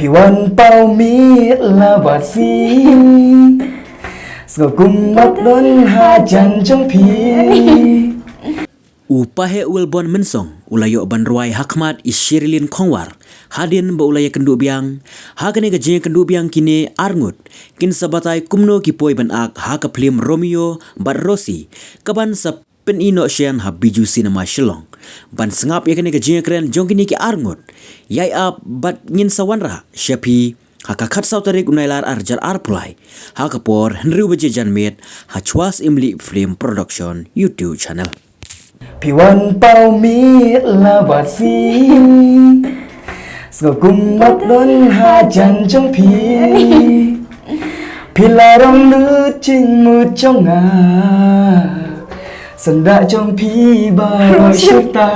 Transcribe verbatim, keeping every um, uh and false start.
Phi wan paw miet la ba sien, sngew kum bad don hajan jong phi. U Paheh Wilbon Mynsong u la ïoh ban rwai ha khmat i Sherilyn Khongwar hadien ba u la ïakynduh biang. Ha kane ka jingïakynduh biang kine arngut kin sa batai kumno ki poi ban ak ha ka phlim Romeo bad Rosie, kaban sa pyni noh shen ha Bijou Cinema Shillong. Ban sngap ïa kane ka jingïakren jong kine ki arngut, ïai ap bad ngin sa wanrah sha phi ha ka khatsaw tarik u Nailar arhajar arphew lai, ha ka por hynriew baje janmiet, ha Chwas Imli Film Production YouTube channel. Phi wan paw miet la ba sien, sngew kum bad don hajan jong phi. Phi la rong lut jingmut jong nga, syndah jong phi baroh shata.